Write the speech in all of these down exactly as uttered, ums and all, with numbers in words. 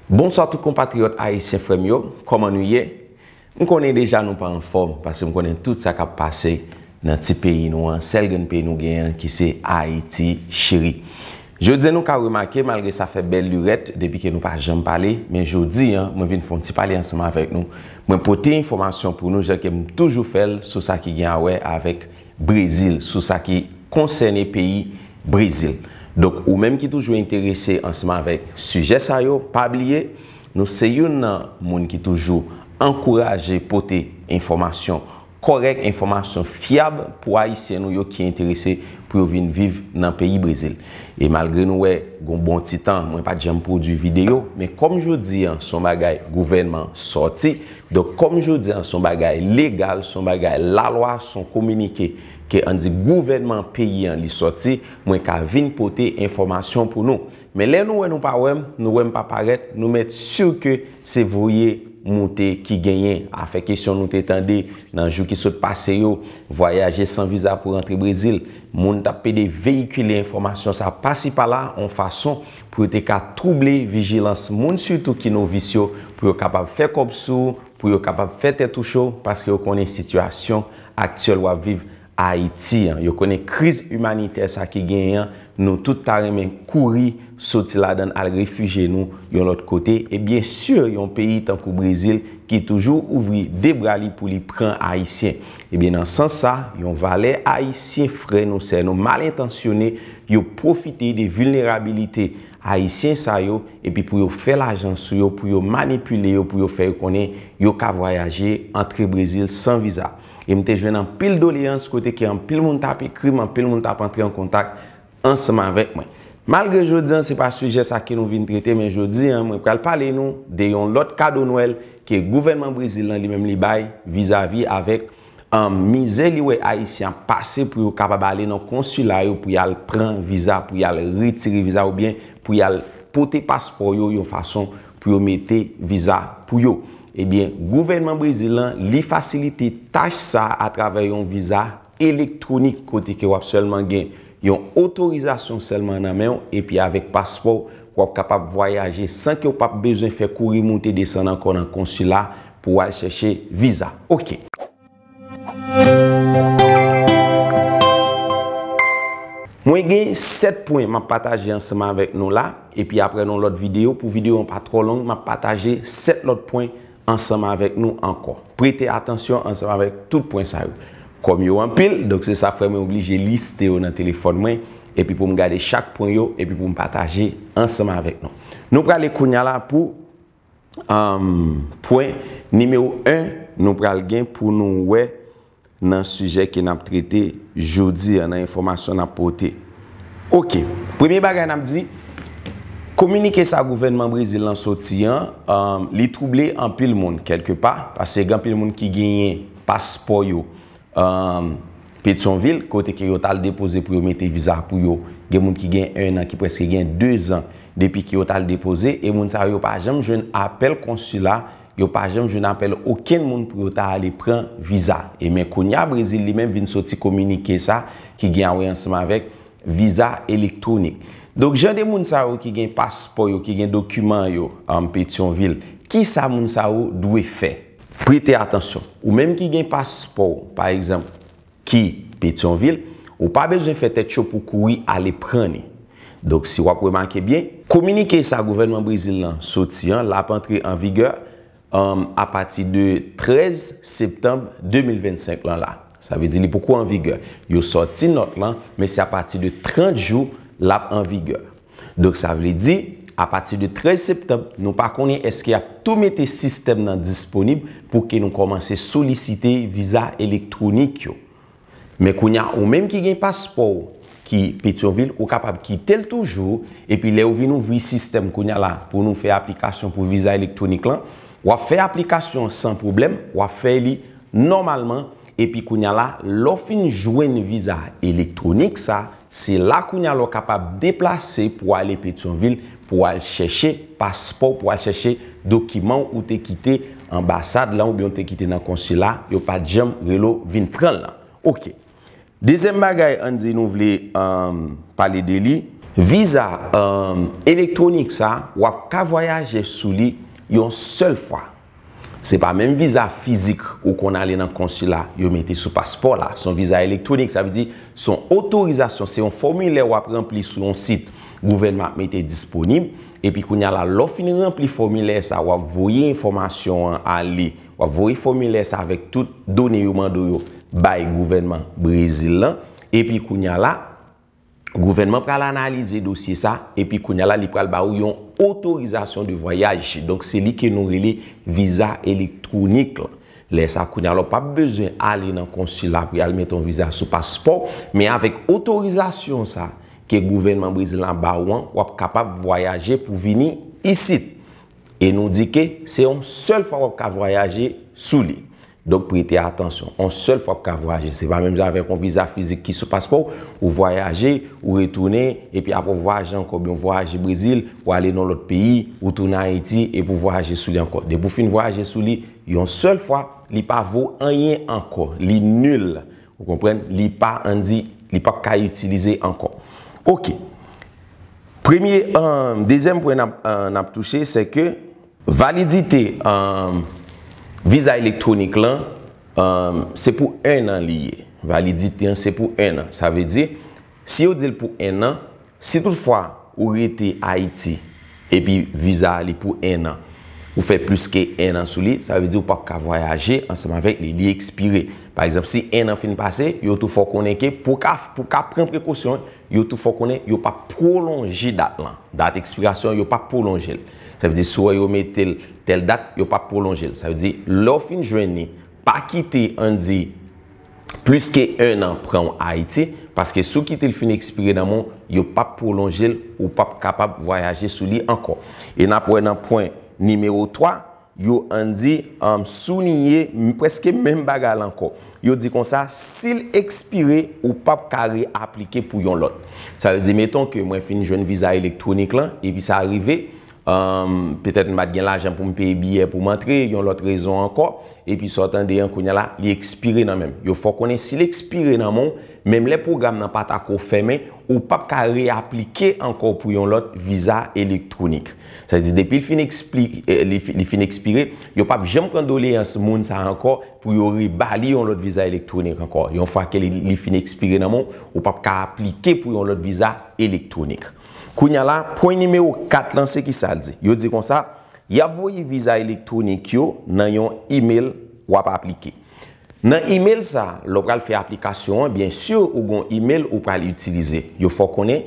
Bonswa tout konpatriyòt ayisyen frè m yo, kòman nou ye? M konnen deja nou pa anfòm, paske m konnen tout sa k ap pase nan ti peyi nou an, sèl grenn peyi nou genyen an ki se Ayiti cheri. Jodi a nou ka remake, malgre sa fè bèl lirèt depi ke nou pa janm pale, men jodi a, mwen vin fè yon ti pale ansanm avèk nou. Mwen pote enfòmasyon pou nou, jan ke m toujou fè l sou sa ki gen a wè avèk Brezil, sou sa ki konsène peyi Brezil. Donk, ou menm ki toujou enterese ansanm avèk sijè sa yo, pa bliye, nou se youn nan moun ki toujou ankouraje pote enfòmasyon kòrèk, enfòmasyon fyab pou Ayisyen nou yo ki enterese pou yo vin viv nan peyi Brezil. E malgre nou wè gon bon ti tan, mwen pa t janm pwodui videyo, men kòm jodi a, s on bagay gouvènman sòti, donk kòm jodi a, s on bagay legal, s on bagay lalwa, s on kominike ke ann di gouvènman peyi an li sòti, mwen ka vin pote enfòmasyon pou nou. Men lè nou wè nou pa wè m, nou wè m pa parèt, nou mèt si ke se voye moute ki genyen. Afè kesyon nou te tande nan jou ki sot pase yo, vwayaje san viza pou rantre Brezil, moun t ap pede veyikile enfòmasyon sa pasi pala, yon fason pou yo te ka twouble vijilans moun, sitou ki novis yo, pou yo kapab fè kòb sou ou, pou yo kapab fè tèt ou cho, paske yo konnen sitiyasyon aktyèl w ap viv Ayiti an. Yo konnen kriz imanitè sa ki genyen an, nou tout ta renmen kouri soti ladan l al refijye nou yon lòt kote. E byen si, yon peyi tankou Brezil ki toujou ouvri de bra li pou li pran Ayisyen. Ebyen, nan sans sa, yon valè Ayisyen frè nou, sè nou, mal entansyone, yo pwofite de vilnerabilite Ayisyen sa yo, epi pou yo fè lajan sou yo, pou yo manipile yo, pou yo fè yo konnen yo ka vwayaje, antre Brezil san viza. E m te jwenn anpil doleyans kote ke anpil moun t ap ekri m, anpil moun t ap antre an kontak ansanm avèk mwen. Malgre jodi a, se pa sijè sa ke nou vin trete, men jodi a, mwen pral pale nou de yon lòt kado Nwèl ke gouvènman Brezil lan li menm li bay vizavi avèk, um, mizè li wè Ayisyen ap pase pou yo kapab ale nan konsila yo, pou y al pran viza, pou y al retire viza oubyen pou y al pote paspò yo yon fason pou yo mete viza pou yo. Ebyen, gouvènman Brezil lan, li fasilite tach sa atravè yon viza elektwonik kote ke w ap sèlman gen yon otorizasyon sèlman nan men w, epi avèk paspò w, w ap kapab vwayaje san ke w p ap bezwen fè kouri moute desann ankò nan konsila pou w al chèche viza. Oke. Mwen gen sèt pwen m ap pataje ansanm avèk nou la, epi apre nan lòt videyo, pou videyo an pa twò long, m ap pataje sèt lòt pwen ansanm avèk nou ankò. Prete atansyon ansanm avèk tout pwen sa yo. Kòm yo anpil, donk se sa fè mwen oblije liste yo nan telefòn mwen, epi pou m gade chak pwen yo, epi pou m pataje ansanm avèk nou. Nou prale kounye a la pou, um, pwen nimewo en, nou pral gen pou nou wè nan sijè ke n ap trete jodi a, nan enfòmasyon n ap pote. Oke, premye bagay n ap di, kominike sa gouvènman Brezil lan soti an, um, li twouble anpil moun kèlkepa, paske gen anpil moun ki genyen paspò yo, um, Petyonvil, kote ke yo t al depoze pou yo mete viza pou yo. Gen moun ki gen en an, ki prèske gen de zan depi ke yo t al depoze, e moun sa yo pa janm jwenn apèl konsila, yo pa janm jwenn apèl okenn moun pou yo ta ale pran viza. E men kounye a, Brezil li menm vin soti kominike sa ki gen a wè ansanm avèk viza elektwonik. Donk, jan de moun sa yo ki gen paspò yo, ki gen dokiman yo, um, Petyonvil, ki sa moun sa yo dwe fè? Prete atansyon. Ou menm ki gen paspò w, pa egzanp, ki Petyonvil, ou pa bezwen fè tèt cho pou kouri ale pran li. Donk, si w ap remake byen, kominike sa gouvènman Brezil lan soti an, l ap antre an vigè, um, apati de trèz septanm de mil vennsenk lan la. Sa vle di li poko an vigè. Yo sòti nòt lan, men se apati de trant jou l ap an vigè. Donk, sa vle di, apati de trèz septanm, nou pa konnen èske y ap tou mete sistèm nan disponib pou ke nou kòmanse solisite viza elektwonik yo. Men kounye a, ou menm ki gen paspò w ki Petyonvil, ou kapab kite l toujou, epi lè ou vin ouvri sistèm kounye a la pou nou fè aplikasyon pou viza elektwonik lan, w ap fè aplikasyon an san pwoblèm, w ap fè li nòmalman, epi kounye a la, lè w fin jwenn viza elektwonik sa, se la kounye a la w kapab deplase pou w ale Petyonvil, pou w al chèche paspò, pou w al chèche dokiman w ou te kite anbasad lan oubyen w te kite nan konsila, yo pa t janm rele w vin pran l lan. Oke. Dezyèm bagay, ann di nou vle, um, pale de li, Viza, um, elektwonik sa, w ap ka vwayaje sou li yon sèl fwa. Se pa menm viza fizik ou konn ale nan konsila, yo mete sou paspò la. Se yon viza elektwonik, sa vle di se yon otorizasyon, se yon fòmilè w ap ranpli sou yon sit gouvènman ap mete disponib. Epi kounye a la, lè w fin ranpli fòmilè sa, w ap voye enfòmasyon an ale. W ap voye fòmilè sa avèk tout done yo mande w yo bay gouvènman Brezil lan. Epi kounye a la, gouvènman pral analize dosye sa, epi kounye a la, li pral ba ou yon otorizasyon de vwayaj. Donk, se li ke nou rele viza elektwonik lan. Lè sa, kounye a la, w p ap bezwen ale nan konsila pou y al mete yon viza sou paspò, men avèk otorizasyon sa ke gouvènman Brezil lan ba ou an, w ap kapab vwayaje pou vini isit. E nou di ke se yon sèl fwa w ap ka vwayaje sou li. Donk, prete atansyon. Yon sèl fwa w ap ka vwayaje. Se pa menm jan avèk yon viza fizik ki sou paspò w, ou vwayaje, ou retounen, epi apre w vwayaje ankò, oubyen w vwayaje Brezil, ou ale nan lòt peyi, ou tounen Ayiti, epi w vwayaje sou li ankò. Depi w fin vwayaje sou li, yon sèl fwa, li pa vo anyen ankò. Li nil. Ou konprann? Li pa, ann di, li p ap ka itilize ankò. Oke. Premye, um, dezyèm pwen n ap, uh, n ap touche, se ke validite, um, viza elektwonik lan, um, se pou en an li ye. Validite an, se pou en an. Sa vle di, si yo di l pou en an, si toutfwa ou rete Ayiti, epi viza a li pou en an, ou fè plis ke en an sou li, sa vle di ou p ap ka vwayaje ansanm avèk li, li ekspire. Pa egzanp, si en an fin pase, yo tou fè w konnen ke pou w ka, pou w ka pran prekosyon, yo tou fè w konnen yo p ap pwolonje dat lan. Dat ekspirasyon, yo p ap pwolonje l. Sa vle di, si w wè yo mete l tèl dat, yo p ap pwolonje l. Sa vle di, lè w fin jwenn li, pa kite, ann di, plis ke en an pran w Ayiti, paske si w kite l fin ekspire nan men w, yo p ap pwolonje l, ou p ap kapab vwayaje sou li ankò. E n ap wè nan pwen nimewo twa, yo, ann di, um, souliye m-, prèske menm bagay la ankò. Yo di konsa, si l ekspire, ou p ap ka reaplike pou yon lòt. Sa vle di, meton ke mwen fin jwenn viza elektwonik lan, epi sa rive, um, petèt m pa t gen lajan pou m peye biyè pou m antre, yon lòt rezon ankò, epi sa w tande an kounye a la, li ekspire nan men m. Yo fè w konnen si l ekspire nan men w, menm lè pwogram nan pa ta ko fèmen, ou p ap ka reaplike ankò pou yon lòt viza elektwonik. Sa vle di, depi l fin ekspli-, eh, li fi-, li fin ekspire, yo p ap janm pran doleyans moun sa a ankò pou yo reba li yon lòt viza elektwonik ankò. Yon fwa ke li, li fin ekspire nan men w, ou p ap ka aplike pou yon lòt viza elektwonik. Kounye a la, pwen nimewo kat lan, se ki sa l di? Yo di konsa, y ap voye viza elektwonik yo nan yon imèl w ap aplike. Nan imèl sa, lè w pral fè aplikasyon an, byen si ou gon imèl ou pral itilize. Yo fè w konnen,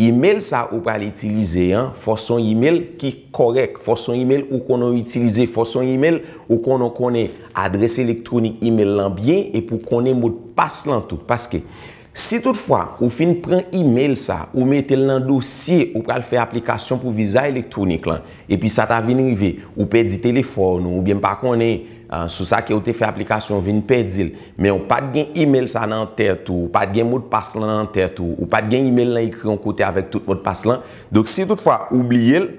imèl sa ou pral itilize an, fò s on imèl ki kòrèk, fò s on imèl ou konnen w itilize, fò s on imèl ou konnen w konnen adrès elektwonik imèl lan byen epi w konnen modpas lan tou. Paske, si toutfwa ou fin pran imèl sa, ou mete l nan dosye, ou pral fè aplikasyon pou viza elektwonik lan, epi sa ta vin rive, ou pèdi telefòn ou, oubyen m pa konnen, ah, sou sa ke ou te fè aplikasyon vin pèdi l, men ou pa t gen imèl sa nan tèt ou, ou pa t gen modpas lan nan tèt ou, ou pa t gen imèl lan ekri yon kote avèk tout modpas lan. Donk, si toutfwa ou bliye l,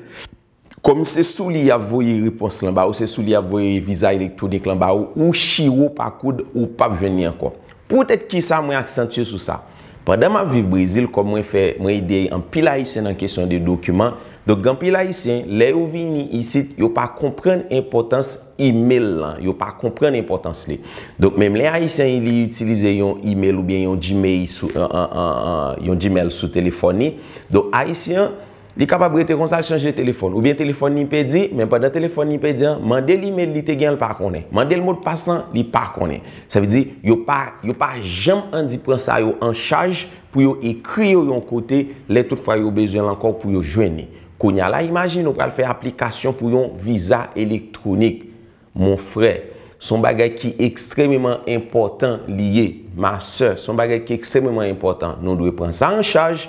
kòm se sou li y ap voye repons lan ba ou, se sou li y ap voye viza elektwonik lan ba ou, ou chire w pa koud, ou p ap jwenn li ankò. Poutèt ki sa mwen aksantye sou sa? Pandan m ap viv Brezil, kòm mwen fè, mwen ede anpil Ayisyen nan kesyon de dokiman, donk gen anpil Ayisyen, lè yo vini isit, yo pa konprann enpòtans imèl lan, yo pa konprann enpòtans li. Donk, menm lè Ayisyen li itilize yon imèl oubyen yon Gmail sou, an, an, an, an, yon Gmail sou telefòn li, donk Ayisyen an, li kapab rete konsa, l chanje telefòn. Oubyen telefòn li pèdi, men pandan telefòn li pèdi an, mande l imèl li te gen an, l pa konnen. Mande l modpas lan, li pa konnen. Sa vle di, yo pa, yo pa janm ann di pran sa yo an chaj pou yo ekri yo yon kote, lè toutfwa yo bezwen l ankò pou yo jwenn li. Kounye a la, imajine w pral fè aplikasyon pou yon viza elektwonik. Mon frè, se yon bagay ki ekstrememan enpòtan li ye. Ma sè, se yon bagay ki ekstrememan enpòtan. Nou dwe pran sa an chaj.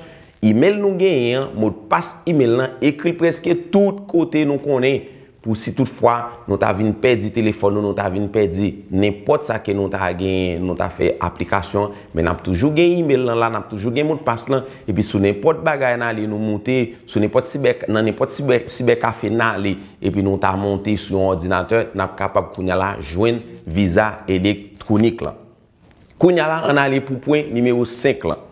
Imèl nou genyen an, modpas imèl lan, ekri l prèske tout kote nou konnen. Pou si toutfwa nou ta vin pèdi telefòn nou, nou ta vin pèdi nenpòt sa ke nou ta genyen, nou ta fè aplikasyon, men n ap toujou gen imèl lan la, n ap toujou gen modpas lan, epi sou nenpòt bagay n ale, nou moute, sou nenpòt sibè, nan nenpòt sibè, sibè kafe n ale, epi nou ta monte sou yon òdinatè, n ap kapab kounye a la jwenn viza elektwonik lan. Kounye a la, ann ale pou pwen nimewo senk lan.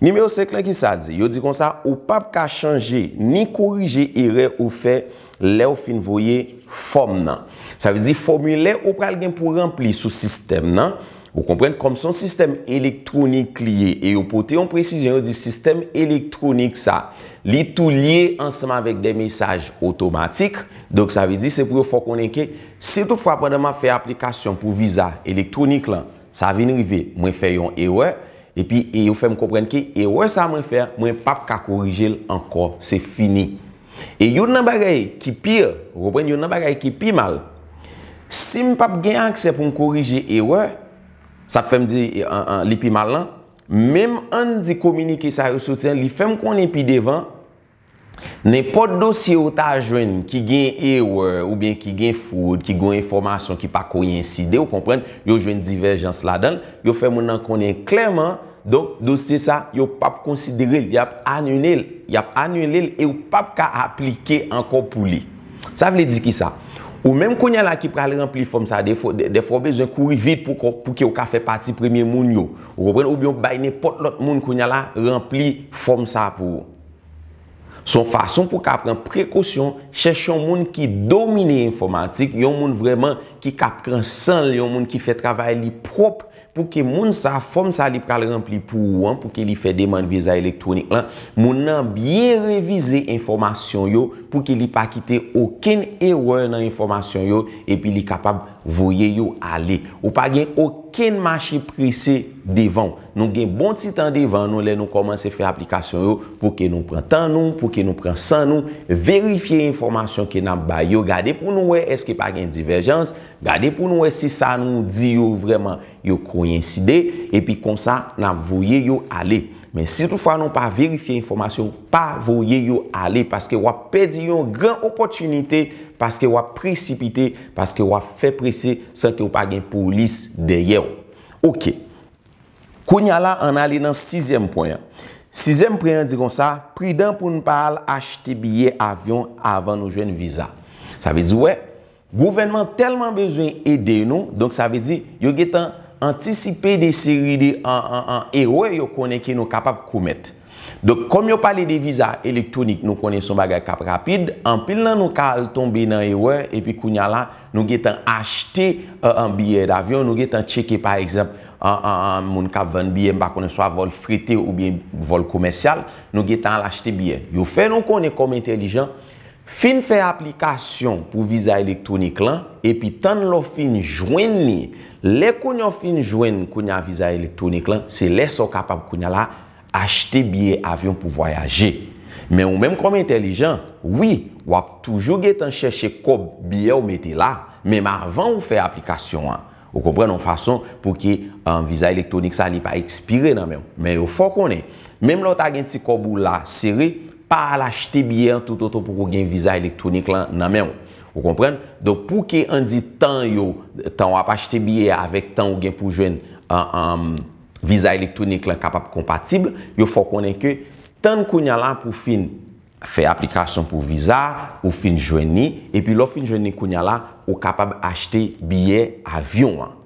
Nimewo senk lan, ki sa di? Yo di konsa, ou p ap ka chanje ni korije erè ou fè lè w fin voye fòm nan. Sa vle di fòmilè ou pral gen pou ranpli sou sistèm nan, ou konprann, kòm se yon sistèm elektwonik li ye, e yo pote yon presizyon, yo di sistèm elektwonik sa, li tou lye ansanm avèk de mesaj otomatik. Donk, sa vle di se pou yo fè w konnen ke si toutfwa pandan m ap fè aplikasyon pou viza elektwonik lan, sa vin rive, mwen fè yon erè, epi e yo fè m konprann ke erè sa mwen fè a, mwen p ap ka korije l ankò, se fini. E youn nan bagay ki pi, ou konprann, youn nan bagay ki pi mal, si m p ap gen aksè pou m korije erè, sa k fè m di, an, an, li pi mal lan, menm ann di kominike sa yo soti an, li fè m konnen pi devan, nenpòt dosye ou ta jwenn ki gen erè oubyen ki gen fwod, ki gen enfòmasyon ki pa koyenside, ou konprann, yo jwenn divèjans ladan l, yo fè moun nan konnen klèman, donk, dosye sa, yo p ap konsidere l, y ap anile l, y ap anile l e ou p ap ka aplike ankò pou li. Sa vle di kisa? Ou menm kounye a la ki pral ranpli fòm sa, defo-, de-, dèfwa w bezwen kouri vit pou ko-, pou ke w ka fè pati premye moun yo. Ou konprann? Oubyen w bay nenpòt lòt moun kounye a la ranpli fòm sa pou ou. Se yon fason pou w ka pran prekosyon, chèche yon moun ki domine enfòmatik, yon moun vrèman ki ka pran san l, yon moun ki fè travay li pwòp, pou ke moun sa, fòm sa li pral ranpli pou ou an, pou ke li fè demann viza elektwonik lan, moun nan byen revize enfòmasyon yo, pou ke li pa kite okenn erè nan enfòmasyon yo, epi li kapab voye yo ale. Ou pa gen okenn mache prese devan w. Nou gen bon ti tan devan nou lè nou kòmanse fè aplikasyon yo, pou ke nou pran tan nou, pou ke nou pran san nou, verifye enfòmasyon ke n ap bay yo, gade pou nou wè èske pa gen divèjans, gade pou nou wè si sa nou di yo vrèman yo koyenside, epi konsa n ap voye yo ale. Men si toutfwa nou pa verifye enfòmasyon, pa voye yo ale, paske w ap pèdi yon gran opòtinite, paske w ap presipite, paske w ap fè prese san ke w pa gen polis dèyè w. Oke. Kounye a la, ann ale nan sizyèm pwen an. Sizyèm pwen an di konsa, pridan pou n pa al achte biyè avyon avan nou jwenn viza. Sa vle di, wè, gouvènman tèlman bezwen ede nou, donk sa vle di, yo gentan antisipe de seri de an, an, an erè yo konnen ke nou kapab komèt. Donk, kòm yo pale de viza elektwonik, nou konnen se yon bagay k ap rapid, anpil nan nou ka al tonbe nan erè, epi kounye a la, nou gentan achte, euh, an biyè davyon, nou gentan tcheke, pa egzanp, an, an, an, moun k ap vann biyè, m pa konnen, swa vòl frete oubyen vòl komèsyal, nou gentan al achte biyè. Yo fè nou konnen kòm entèlijan, fin fè aplikasyon pou viza elektwonik lan, epi tann lè w fin jwenn li. Lè kounye a w fin jwenn kounye a viza elektwonik lan, se lè sa w kapab kounye a la achte biyè avyon pou vwayaje. Men ou menm kòm entèlijan, wi, w ap toujou gentan chèche kòb biyè w mete la, menm avan ou fè aplikasyon an. Ou konprann, yon fason pou ke, an, viza elektwonik sa li pa ekspire nan men w. Men yo fè w konnen, menm lè w ta gen ti kòb ou la sere, pa al achte biyè an toutotan poko gen viza elektwonik lan nan men w. Ou konprann? Donk, pou ke ann di tan yo, tan w ap achte biyè a avèk tan ou gen pou jwenn, an, an, viza elektwonik lan kapab konpatib, yo fè w konnen ke tann kounye a la pou fin fè aplikasyon pou viza, ou fin jwenn li, epi lè w fin jwenn li kounye a la, ou kapab achte biyè avyon an.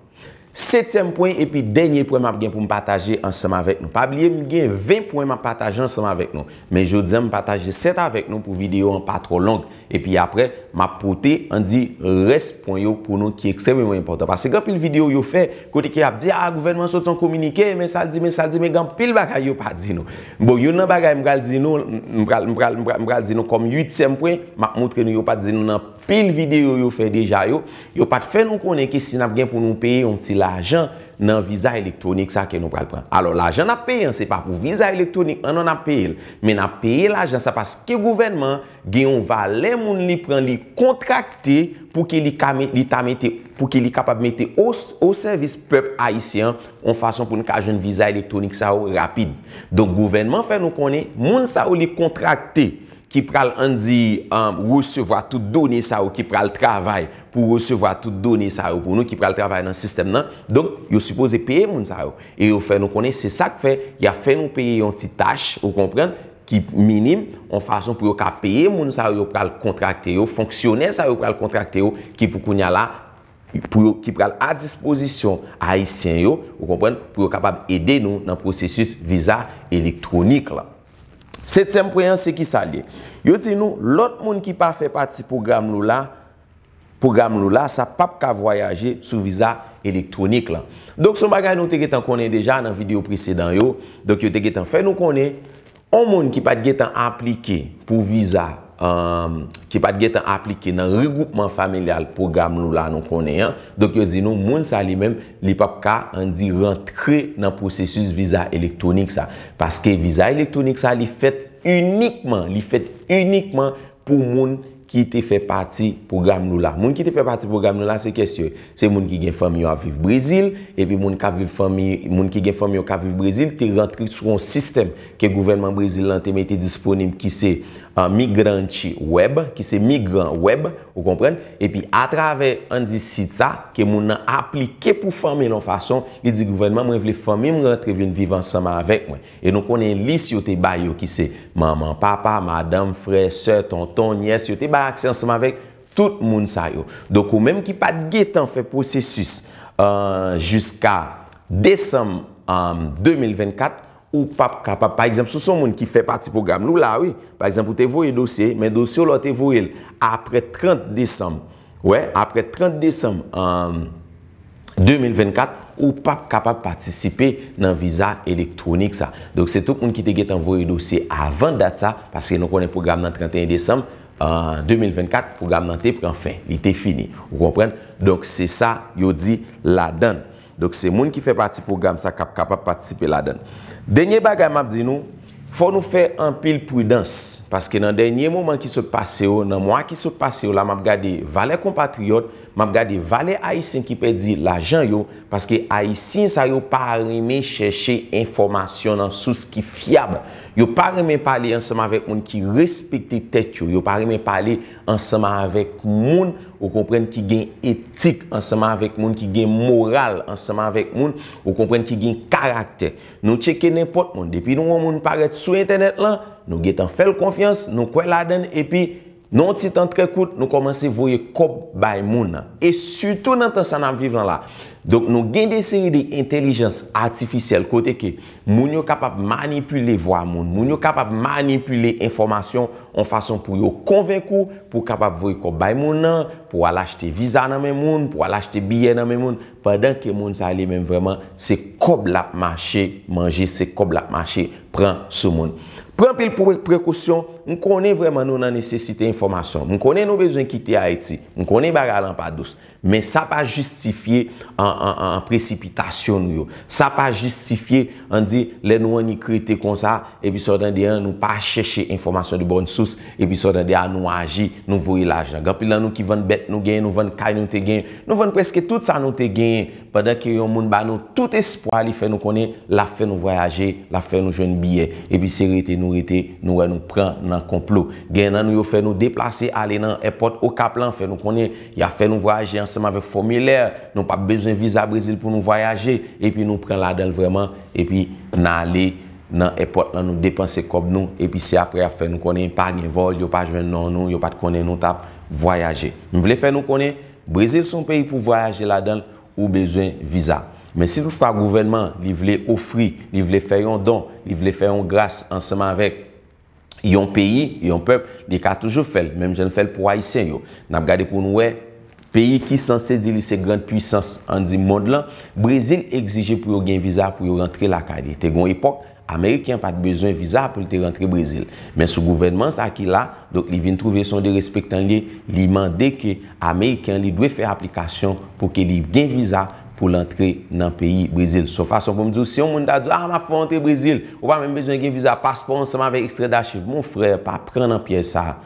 Setyèm pwen epi dènye pwen m ap gen pou m pataje ansanm avèk nou. Pa bliye, m gen ven pwen m ap pataje ansanm avèk nou. Men jodi a, m pataje sèt avèk nou pou videyo an pa twò long. Epi apre, m ap pote, ann di, rès pwen yo pou nou ki ekstrèmeman enpòtan. Paske gen anpil videyo yo fè, kote ke y ap di, a, gouvènman soti yon kominike, men sa l di, men sa l di, men gen anpil bagay yo pa di nou. Bon, youn nan bagay m pral di nou, m pral, m pral, m pral, m pral di nou kòm uityèm pwen, m ap montre nou yo pa t di nou nan pil videyo yo fè deja yo, yo pa t fè nou konnen ke si n ap gen pou nou peye yon ti lajan nan viza elektwonik sa ke nou pral pran. Alò, lajan n ap peye an, se pa pou viza elektwonik lan non n ap peye l, men n ap peye lajan sa paske gouvènman an gen yon valè moun li pran, li kontrakte pou ke li ka met, li ta mete, pou ke li kapab mete o, o sèvis pèp ayisyen an, yon fason pou n ka jwenn viza elektwonik sa yo rapid. Donk, gouvènman fè nou konnen, moun sa yo li kontrakte, ki pral, ann di, um, resevwa tout done sa yo, ki pral travay pou resevwa tout done sa yo pou nou, ki pral travay nan sistèm nan. Donk, yo sipoze peye moun sa yo. E yo fè nou konnen se sa k fè y ap fè nou peye yon ti tach, ou konprann, ki minim, yon fason pou yo ka peye moun sa yo, yo pral kontrakte yo, fonksyonè sa yo pral kontrakte yo, ki pou kounye a la, pou yo, ki pral a dispozisyon Ayisyen yo, ou konprann, pou yo kapab ede nou nan pwosesis viza elektwonik la. Setyèm pwen an, se ki sa l ye? Yo di nou, lòt moun ki pa fè pati pwogram Lula, pwogram Lula, sa p ap ka vwayaje sou viza elektwonik lan. Donk, se yon bagay nou te gentan konnen deja nan videyo presedan yo. Donk, yo te gentan fè nou konnen, yon moun ki pa t gentan aplike pou viza, um, ki pa t gentan aplike nan regwoupman familyal pwogram Lula nou konnen an. Donk, yo di nou, moun sa li menm, li p ap ka, ann di, rantre nan pwosesis viza elektwonik sa. Paske viza elektwonik sa, li fèt inikman, li fèt inikman pou moun ki te fè pati pwogram Lula. Moun ki te fè pati pwogram Lula, se kiyès yo? Se moun ki gen fanmi yo ap viv Brezil, epi moun k ap viv fanmi, moun ki gen fanmi yo k ap viv Brezil, te rantre sou yon sistèm ke gouvènman Brezil lan te mete disponib, ki se, uh, Migrante Web, ki se Migran Web, ou konprann? Epi atravè, ann di, sit sa, ke moun nan aplike pou fanmi l yon fason, li di gouvènman, mwen vle fanmi m rantre vin viv ansanm avèk mwen. E nou konnen lis yo te bay yo ki se manman, papa, madanm, frè, sè, tonton, nyès, yo te bay aksè ansanm avèk tout moun sa yo. Donk, ou menm ki pa t gentan fè pwosesis, euh, jiska desanm, euh, de mil vennkat, ou p ap kapab, pa egzanp, si w se yon moun ki fè pati pwogram Lula, wi, pa egzanp, ou te voye dosye, men dosye w la, w te voye l apre trant desanm. Wè, apre trant desanm, euh, de mil vennkat, ou p ap kapab patisipe nan viza elektwonik sa. Donk, se tout moun ki te gentan voye dosye avan dat sa, paske nou konnen pwogram nan trannteyen desanm, euh, de mil vennkat, pwogram nan te pran fen, li te fini. Ou konprann? Donk, se sa yo di ladan l. Donk, se moun ki fè pati pwogram sa k ap kapab patisipe ladan l. Dènye bagay m ap di nou, fò nou fè anpil pridans, paske nan dènye moman ki sot pase yo, nan mwa ki sot pase yo la, m ap gade valè konpatriyòt, m ap gade valè Ayisyen ki pèdi lajan yo, paske Ayisyen sa yo pa renmen chèche enfòmasyon nan sous ki fyab. Yo pa renmen pale ansanm avèk moun ki respekte tèt yo. Yo pa renmen pale ansanm avèk moun, ou konprann, ki gen etik, ansanm avèk moun ki gen moral, ansanm avèk moun, ou konprann, ki gen karaktè. Nou tcheke nenpòt moun. Depi nou wè yon moun parèt sou entènèt lan, nou gentan fè l konfyans, nou kwè ladan l, epi nan yon ti tan trè kout, nou kòmanse voye kòb bay moun nan. E sitou nan tan sa n ap viv lan la. Donk, nou gen de seri de entèlijans atifisyèl kote ke moun yo kapab manipile vwa moun, moun yo kapab manipile enfòmasyon yon fason pou yo konvenk ou, pou w kapab voye kòb bay moun nan, pou w al achte viza nan men moun, pou w al achte biyè nan men moun, pandan ke moun sa li menm vrèman se kòb l ap mache manje, se kòb l ap mache pran sou moun. Pran anpil pre-, prekosyon, m konnen vrèman nou nan nesesite enfòmasyon, m konnen nou bezwen kite Ayiti, m konnen bagay lan pa dous, men sa pa jistifye an, an, an, an presipitasyon nou yo. Sa pa jistifye, ann di, lè nou annik rete konsa, epi sa w tande an, nou pa chèche enfòmasyon de bòn sous, epi sa w tande a, nou aji, nou voye lajan. Gen anpil nan nou ki vann bèt nou genyen, nou vann kay nou te genyen, nou vann prèske tout sa nou te genyen, pandan ke yon moun ba nou tout espwa, li fè nou konnen l ap fè nou vwayaje, l ap fè nou jwenn biyè. Epi se rete nou rete, nou wè nou pran nan konplo. Gen nan nou yo fè nou deplase ale nan èpòt Okap lan, fè nou konnen y ap fè nou vwayaje ansanm avèk fòmilè, nou p ap bezwen viza Brezil pou nou vwayaje, epi nou pran ladan l vrèman, epi n ale nan èpòt lan, nou depanse kòb nou, epi se apre y ap fè nou konnen pa gen vòl, yo pa jwenn non nou, yo pa t konnen nou t ap vwayaje. M vle fè nou konnen, Brezil se yon peyi pou vwayaje ladan l, ou bezwen viza. Men si toutfwa gouvènman li vle ofri, li vle fè yon don, li vle fè yon gras ansanm avèk yon peyi, yon pèp, li ka toujou fè l, menm jan l fè l pou Ayisyen yo. N ap gade pou nou wè, peyi ki sanse di li se grann pwisans, ann di, mond lan, Brezil egzije pou yo gen viza pou yo rantre lakay li. Te gen yon epòk, Ameriken an pa t bezwen viza pou l te rantre Brezil. Men sou gouvènman sa ki la, donk li vin twouve se yon derespektan l ye, li mande ke Ameriken an li dwe fè aplikasyon pou ke li gen viza pou l antre nan peyi Brezil. Se yon fason pou m di w, si yon moun ta di w, "Ah, m ap fè w antre Brezil, ou pa menm bezwen gen viza, paspò ansanm avèk ekstrè dachiv." Mon frè, pa pran nan pyèj sa a.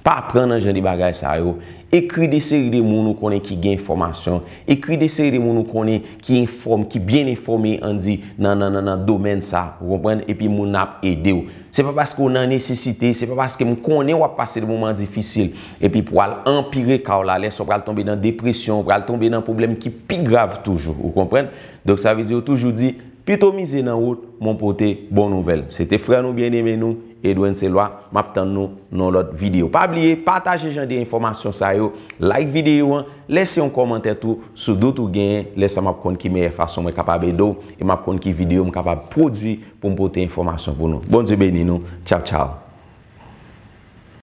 Pa pran nan jan de bagay sa yo. Ekri de seri de moun ou konnen ki gen enfòmasyon. Ekri de seri de moun ou konnen ki enfòm-, ki byen enfòme, ann di, nan, nan, nan, nan domèn sa, ou konprann? Epi moun nan ap ede w. Se pa paske w nan nesesite, se pa paske m konnen w ap pase de moman difisil, epi pou w al anpire ka w la, lè sa w pral tonbe nan depresyon, w pral tonbe nan pwoblèm ki pi grav toujou, ou konprann? Donk, sa vle di, yo toujou di, pito mize nan wout, men w pote bon nouvèl. Se te frè nou, byeneme nou, Edwens Eloi, m ap tann nou nan yon lòt videyo. Pa bliye, pataje jan de enfòmasyon sa yo, like videyo an, lese yon kòmantè tou, sou dout ou genyen, lè sa m ap konn ki meyè fason mwen kapab ede w, e m ap konn ki videyo m kapab pwodui pou m pote enfòmasyon pou nou. Bondye beni nou. Tchaw, tchaw.